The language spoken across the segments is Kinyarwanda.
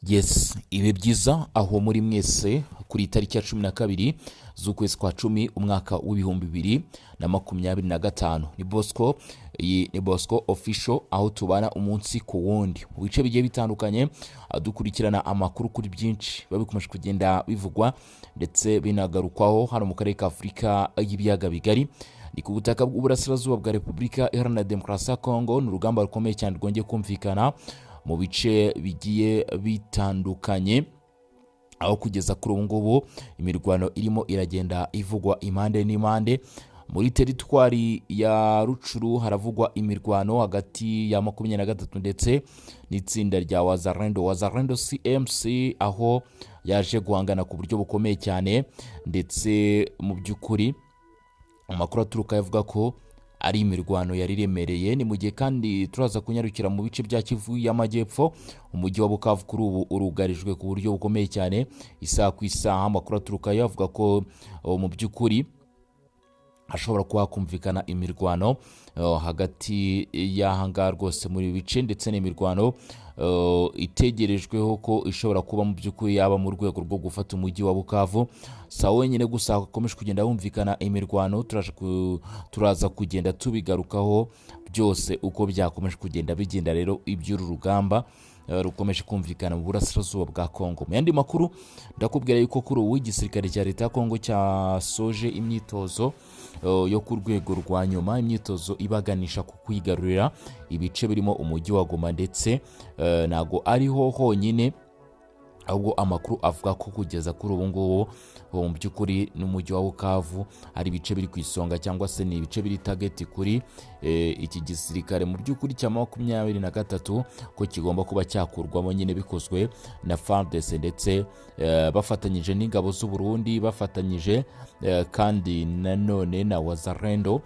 Yes, ibi byiza aho muri mwese kuri tariki ya 12 z'ukwezi kwa 10, umwaka w'2025. Ni Bosco, iyi ni Bosco Official, aho tubana umunsi ku wundi mu bice bigiye bitandukanye, dukurikirana amakuru kuri byinshi biba bikomeje kugenda bivugwa ndetse binagarukwaho hano mu karere ka Afurika y'Ibiyaga Bigari. Ni ku butaka bw'uburasirazuba bwa Repubulika Iharanira Demokarasi ya Kongo. Ni urugamba rukomeye cyane rwongeye kumvikana mu bice bigiye bitandukanye, aho kugeza kuri ubu ngubu imirwano irimo iragenda ivugwa impande n'impande. Muri teritwari ya Rutshuru haravugwa imirwano hagati ya 23 ndetse n'itsinda rya Wazalendo, Wazalendo CMC, aho yaje guhangana ku buryo bukomeye cyane. Ndetse mu by'ukuri amakuru aturuka avuga ko ari imirwano yari iremereye. Ni mu gihe kandi turaza kunyarukira mu bice bya Kivu y'Amajyepfo. Umujyi wa Bukavu kuri ubu urugarijwe ku buryo bukomeye cyane isaha ku isaha. Amakuru aturukayo avuga ko mu by'ukuri hashobora kuba hakumvikana imirwano hagati y'aha ngaha rwose muri ibi bice, ndetse n'imirwano itegerejweho ko ishobora kuba mu by'ukuri yaba mu rwego rwo gufata umujyi wa Bukavu. Si aho wenyine gusa hakomeje kugenda humvikana imirwano, turaza kugenda tubigarukaho byose uko byakomeje kugenda bigenda. Rero iby'uru rugamba rukomeje kumvikana mu burasirazuba bwa Kongo. Mu yandi makuru, ndakubwira yuko kuri ubu igisirikare cya leta ya Kongo cyasoje imyitozo yo ku rwego rwa nyuma, imyitozo ibaganisha ku kwigarurira ibice birimo umujyi wa Goma. Ndetse ntago ariho honyine, ahubwo amakuru avuga ko kugeza kuri ubu ngubu mu by'ukuri n'umujyi wa Bukavu hari ibice biri ku isonga, cyangwa se ni ibice biri target kuri iki gisirikare mu by'ukuri cya 23, ko kigomba kuba cyakurwamo nyine bikozwe na FARDC ndetse bafatanyije n'ingabo z'u Burundi, bafatanyije kandi nanone na Wazalendo,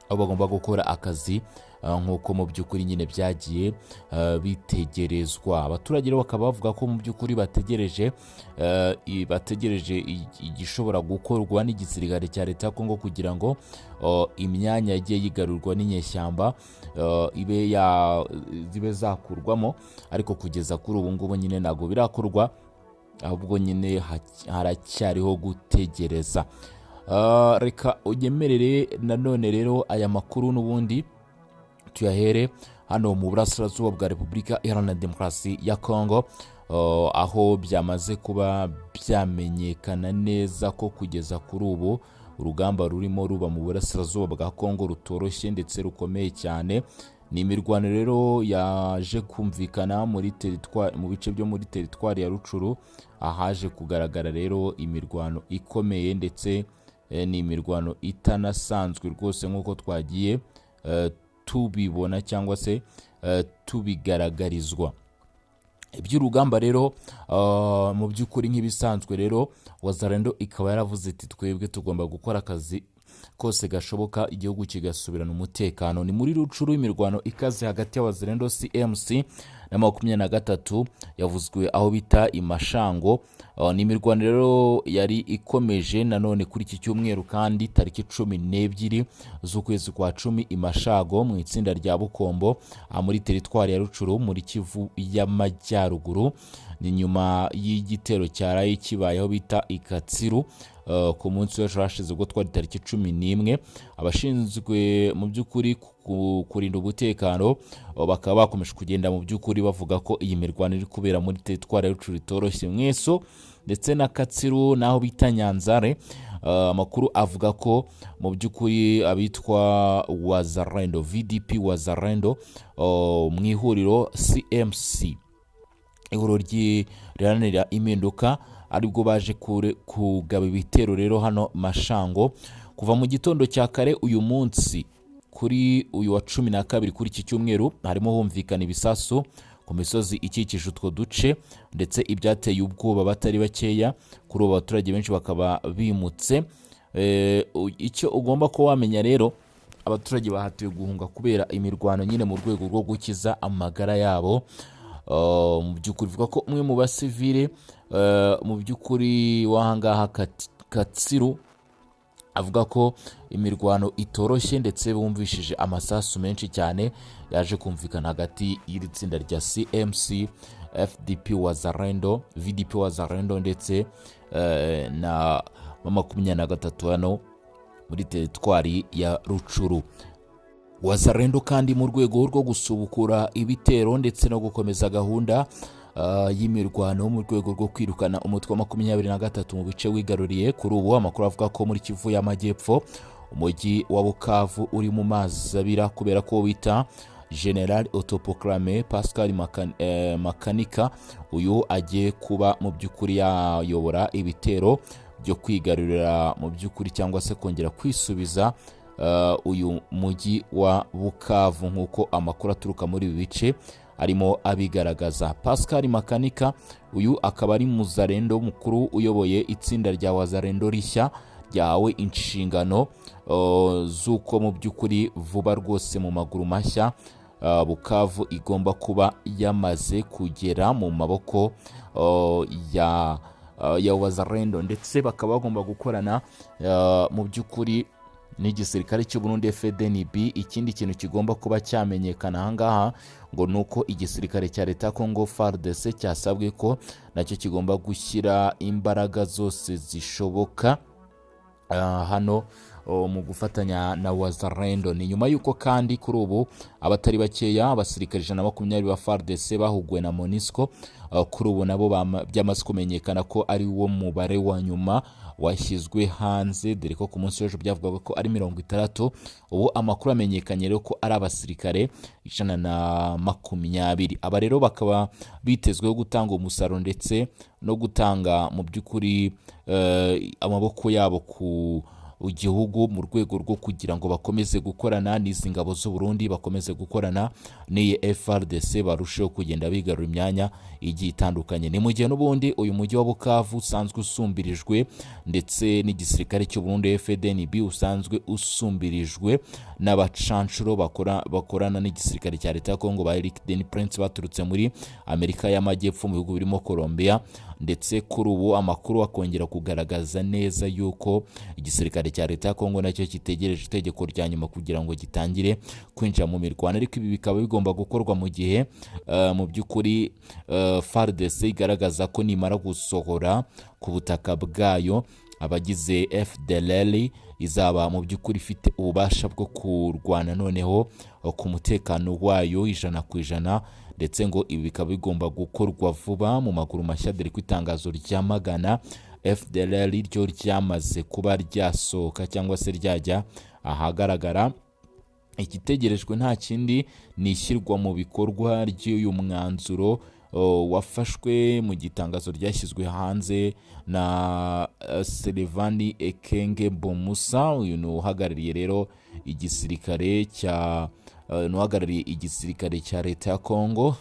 aho bagomba gukora akazi nk'uko mu by'ukuri nyine byagiye bitegerezwa. Abaturage rero bakaba bavuga ko mu by'ukuri bategereje igishobora gukorwa n'igisirikare cya leta ya Kongo kugira ngo imyanya yagiye yigarurwa n'inyeshyamba ibe ya zibe zakurwamo, ariko kugeza kuri ubu ngubu nyine ntabwo birakorwa, ahubwo nyine haracyariho gutegereza. Reka ugemerere nanone rero aya makuru n'ubundi tuyahere hano mu burasirazuba bwa Repubulika Iharanira Demokarasi ya Kongo, aho byamaze kuba byamenyekana neza ko kugeza kuri ubu urugamba rurimo ruba mu burasirazuba bwa Kongo rutoroshye ndetse rukomeye cyane. Ni imirwano rero yaje kumvikana muri teritwari, mu bice byo muri teritwari ya Rutshuru, ahaje kugaragara rero imirwano ikomeye, ndetse ni imirwano itanasanzwe rwose nk'uko twagiye tubibona cyangwa se tubigaragarizwa. Iby'urugamba rero mu by'ukuri nk'ibisanzwe rero, Wazalendo ikaba yaravuze iti: "Twebwe tugomba gukora akazi kose gashoboka, igihugu kigasubirana umutekano." Ni muri Rutshuru, imirwano ikaze hagati ya Wazalendo CMC na 23 yavuzwe aho bita Imashango. Ni imirwano rero yari ikomeje nanone kuri iki cyumweru kandi tariki 12 z'ukwezi kwa 10, Imashago mu itsinda rya Bukombo, muri teritwari ya Rutshuru, muri Kivu y'Amajyaruguru. Ni nyuma y'igitero cyaraye kibayeho bita Ikatsiru ku munsi w'ejo hashize, ubwo twari tariki 11. Abashinzwe mu by'ukuri kurinda umutekano bakaba bakomeje kugenda mu by'ukuri bavuga ko iyi mirwano iri kubera muri teritwari ya Rutshuru itoroshye. Mweso ndetse na Katsiru n'aho bita Nyanzare. Amakuru avuga ko mu by'ukuri abitwa Wazalendo, VDP Wazalendo, mu ihuriro CMC, ihuriro riharanira impinduka, aribwo baje kugaba ibitero rero hano Mashango kuva mu gitondo cya kare uyu munsi kuri uyu wa 12. Kuri iki cyumweru harimo humvikana ibisasu ku misozi ikikije utwo duce, ndetse ibyateye ubwoba batari bakeya. Kuri ubu abaturage benshi bakaba bimutse. Icyo ugomba kuba wamenya rero, abaturage bahatiwe guhunga kubera imirwano nyine mu rwego rwo gukiza amagara yabo. Mu by'ukuri bivuga ko umwe mu basivile mu by'ukuri w'ahangaha Katsiru Avuga ko imirwano itoroshye, ndetse bumvishije amasasu menshi cyane yaje kumvikana hagati y'iri tsinda rya CMC FDP Wazalendo, VDP Wazalendo, ndetse na 23 hano muri teritwari ya Rutshuru. Wazalendo kandi, mu rwego rwo gusubukura ibitero ndetse no gukomeza gahunda y'imirwano mu rwego rwo kwirukana umutwe wa 23 mu bice wigaruriye, kuri ubu amakuru avuga ko muri Kivu y'Amajyepfo umujyi wa Bukavu uri mu mazi abira, kubera ko bita General Autoproclamé Pascal Makanika, uyu agiye kuba mu by'ukuri yayobora ibitero byo kwigarurira mu by'ukuri cyangwa se kongera kwisubiza uyu mujyi wa Bukavu, nk'uko amakuru aturuka muri ibi bice arimo abigaragaza. Pascal Makanika uyu akaba ari muzarendo mukuru uyoboye itsinda rya Wazarendo rishya ryahawe inshingano z'uko mu by'ukuri vuba rwose mu maguru mashya Bukavu igomba kuba yamaze kugera mu maboko ya Wazarendo, ndetse bakaba bagomba gukorana mu by'ukuri n'igisirikare cy'u Burundi FDNB. Ikindi kintu kigomba kuba cyamenyekana ahangaha ngo ni uko igisirikare cya leta ya Congo FARDC cyasabwe ko nacyo kigomba gushyira imbaraga zose zishoboka hano mu gufatanya na Wazalendo. Ni nyuma y'uko kandi kuri ubu abatari bakeya, abasirikare 120 ba FARDC bahuguwe na MONUSCO, kuri ubu nabo byamaze kumenyekana ko ari wo mubare wa nyuma washyizwe hanze, dore ko ku munsi w'ejo byavugaga ko ari 60. Ubu amakuru amenyekanye rero ko ari abasirikare 120. Aba rero bakaba bitezweho gutanga umusaruro ndetse no gutanga mu by'ukuri amaboko yabo ku gihugu, mu rwego rwo kugira ngo bakomeze gukorana n'izi ngabo z'u Burundi, bakomeze gukorana n'iyi FARDC, barusheho kugenda bigarura imyanya igiye itandukanye. Ni mu gihe n'ubundi uyu mujyi wa Bukavu usanzwe usumbirijwe ndetse n'igisirikare cy'u Burundi FDNB, usanzwe usumbirijwe n'abacanshuro bakorana n'igisirikare cya leta ya Congo ba Eric Denis Prince baturutse muri Amerika y'Amajyepfo, mu bihugu birimo Colombia. Ndetse kuri ubu amakuru akongera kugaragaza neza yuko igisirikare cya leta ya Congo nacyo gitegereje itegeko rya nyuma kugira ngo gitangire kwinjira mu mirwano. Ariko ibi bikaba bigomba gukorwa mu gihe mu by'ukuri FARDC igaragaza ko nimara gusohora ku butaka bwayo abagize FDLR, izaba mu by'ukuri ifite ububasha bwo kurwana noneho ku mutekano wayo 100%. Ndetse ngo ibi bikaba bigomba gukorwa vuba mu maguru mashya, dore ko itangazo ryamagana FDLR ryo ryamaze kuba ryasohoka cyangwa se ryajya ahagaragara. Igitegerejwe nta kindi, ni ishyirwa mu bikorwa ry'uyu mwanzuro wafashwe mu gitangazo ryashyizwe hanze na Sylvain Ekenge Bomusa. Uyu ni uhagarariye rero igisirikare cya ni uhagarariye igisirikare cya leta ya Congo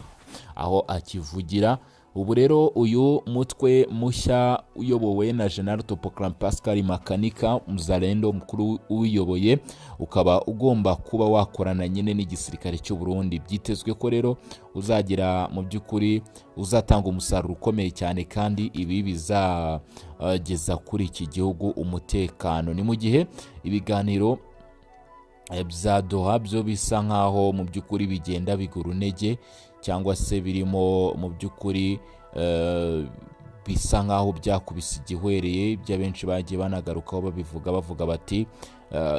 aho akivugira. Ubu rero uyu mutwe mushya uyobowe na General Topokram Pascal Makanika, Muzalendo mukuru uwiyoboye, ukaba ugomba kuba wakorana nyine n'igisirikare cy'u Burundi. Byitezwe ko rero uzagira mu by'ukuri uzatanga umusaruro ukomeye cyane, kandi ibi bizageza kuri iki gihugu umutekano. Ni mu gihe ibiganiro bya Doha byo bisa nkaho mu by'ukuri bigenda bigura intege, cyangwa se birimo mu by'ukuri bisa nkaho byakubise igihwereye. Ibyo abenshi bagiye banagarukaho babivuga, bavuga bati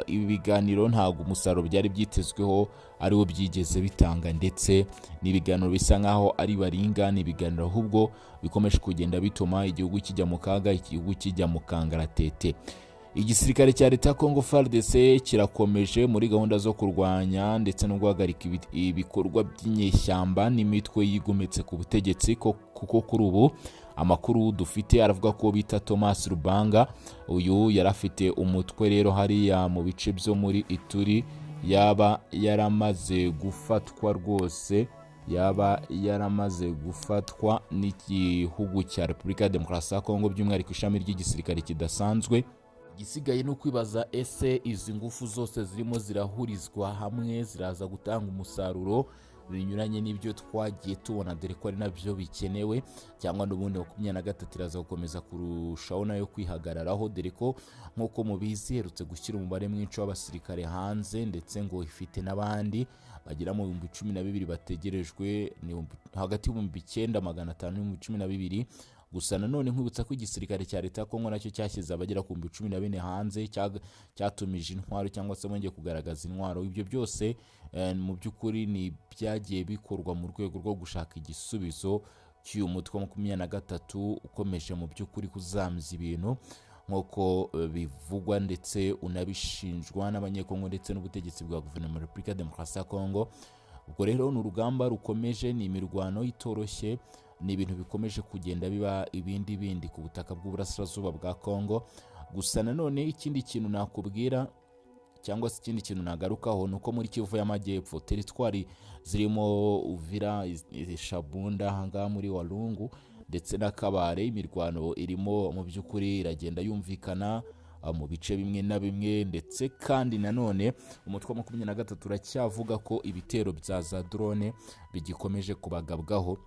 ibi biganiro ntabwo umusaruro byari byitezweho ariwo byigeze bitanga, ndetse ni ibiganiro bisa nkaho ari baringa, ni ibiganiro ahubwo bikomeje kugenda bituma igihugu kijya mu kaga, igihugu kijya mu kangaratete. Igisirikare cya leta ya Congo FARDC kirakomeje muri gahunda zo kurwanya ndetse no guhagarika ibikorwa by'inyeshyamba n'imitwe yigometse ku butegetsi, kuko kuri ubu amakuru dufite aravuga ko bita Thomas Rubanga, uyu yari afite umutwe rero hariya mu bice byo muri Ituri, yaba yaramaze gufatwa rwose, yaba yaramaze gufatwa n'igihugu cya Repubulika ya Demokarasi ya Kongo, by'umwihariko ishami ry'igisirikare kidasanzwe. Igisigaye ni ukwibaza: ese izi ngufu zose zirimo zirahurizwa hamwe ziraza gutanga umusaruro Binyuranye n'ibyo twagiye tubona, dore ko ari nabyo bikenewe, cyangwa n'ubundi 23 iraza gukomeza kurushaho nayo kwihagararaho, dore ko nk'uko mubizi iherutse gushyira umubare mwinshi w'abasirikare hanze, ndetse ngo ifite n'abandi bagera mu 12,000 bategerejwe, ni hagati y'9500 n'12,000. Gusa nanone nkwibutsa ko igisirikare cya leta ya Kongo nacyo cyashyize abagera ku 14,000 hanze, cyatumije intwaro cyangwa se bongeye kugaragaza intwaro. Ibyo byose mu by'ukuri ni byagiye bikorwa mu rwego rwo gushaka igisubizo cy'uyu mutwe wa 23 ukomeje mu by'ukuri kuzamza ibintu nk'uko bivugwa ndetse unabishinjwa n'Abanyekongo ndetse n'ubutegetsi bwa guverinoma ya Repubulika ya Demokarasi ya Kongo. Ubwo rero ni urugamba rukomeje, ni imirwano itoroshye, ni ibintu bikomeje kugenda biba ibindi bindi ku butaka bw'uburasirazuba bwa Kongo. Gusa nanone ikindi kintu nakubwira cyangwa se ikindi kintu nagarukaho ni uko muri Kivu y'Amajyepfo, teritwari zirimo Uvira, Shabunda, ahangaha muri Walungu ndetse na Kabare, imirwano irimo mu by'ukuri iragenda yumvikana mu bice bimwe na bimwe. Ndetse kandi nanone umutwe wa 23 uracyavuga ko ibitero bya za drone bigikomeje kubagabwaho.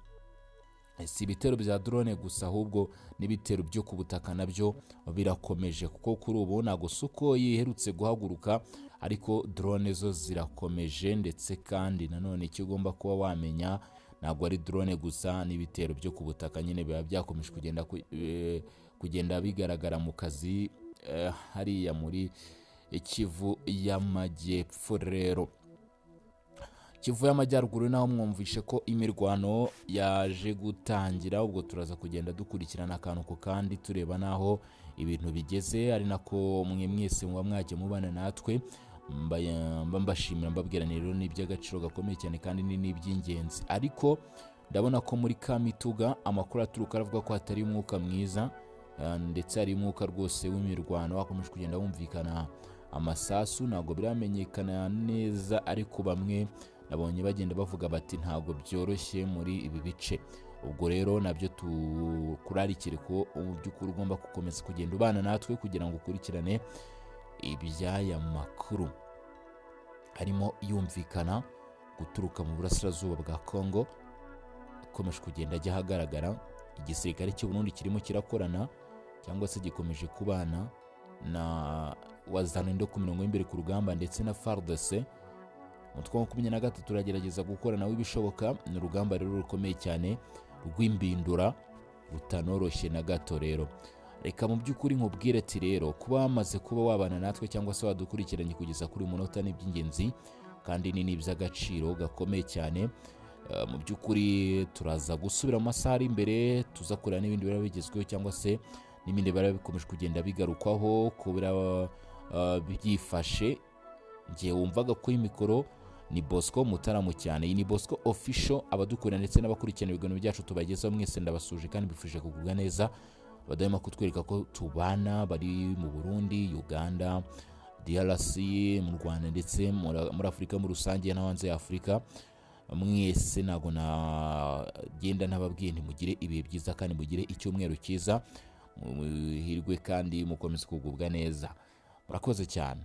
Si ibitero bya drone gusa, ahubwo n'ibitero byo ku butaka nabyo birakomeje, kuko kuri ubu ntabwo Sukhoi iherutse guhaguruka, ariko drone zo zirakomeje. Ndetse kandi nanone icyo ugomba kuba wamenya, ntabwo ari drone gusa, n'ibitero byo ku butaka nyine biba byakomeje kugenda bigaragara mu kazi hariya muri Kivu y'Amajyepfo. Rero Kivu y'Amajyaruguru naho mwumvishe ko imirwano yaje gutangira. Ubwo turaza kugenda dukurikirana akantu ku kandi, tureba n'aho ibintu bigeze, ari nako mwe mwese muba mwajya mubana natwe. Mba mbashimira, mbabwira ni rero ni iby'agaciro gakomeye cyane kandi ni n'iby'ingenzi. Ariko ndabona ko muri Kamituga amakuru aturuka aravuga ko hatari umwuka mwiza, ndetse hari umwuka rwose w'imirwano, hakomeje kugenda wumvikana amasasu. Ntabwo biramenyekana neza, ariko bamwe nabonye bagenda bavuga bati ntabwo byoroshye muri ibi bice. Ubwo rero nabyo tukurarikire ko mu by'ukuri ugomba gukomeza kugenda ubana natwe kugira ngo ukurikirane iby'aya makuru harimo yumvikana guturuka mu burasirazuba bwa Kongo, akomeje kugenda ajya ahagaragara. Igisirikare cy'u Burundi kirimo kirakorana cyangwa se gikomeje kubana na Wazalendo ku mirongo y'imbere ku rugamba ndetse na FARDC. Umutwe wa 23 uragerageza gukora nawe ibishoboka. Ni urugamba rero rukomeye cyane rw'imbindura, rutanoroshye na gato. Rero reka mu by'ukuri nkubwire ati rero kuba wamaze kuba wabana natwe cyangwa se wadukurikiranye kugeza kuri uyu munota ni iby'ingenzi kandi ni n'iby'agaciro gakomeye cyane. Mu by'ukuri turaza gusubira mu masaha ari imbere, tuza kureba n'ibindi biba bigezweho cyangwa se n'ibindi biba bikomeje kugenda bigarukwaho ko biraba byifashe. Ngiye wumvaga kuri mikoro ni Bosco Mutaramu cyane. Iyi ni Bosco Official. Abadukurira ndetse n'abakurikirana ibiganiro byacu tubagezaho mwese, ndabasuje kandi mbifurije kugubwa neza. Badahwema kutwereka ko tubana bari mu Burundi, Uganda, DRC, mu Rwanda ndetse muri Afurika muri rusange no hanze ya Afurika, mwese ntabwo nagenda ntababwiye ntimugire ibihe byiza kandi mugire icyumweru cyiza, muhirwe kandi mukomeze kugubwa neza. Murakoze cyane.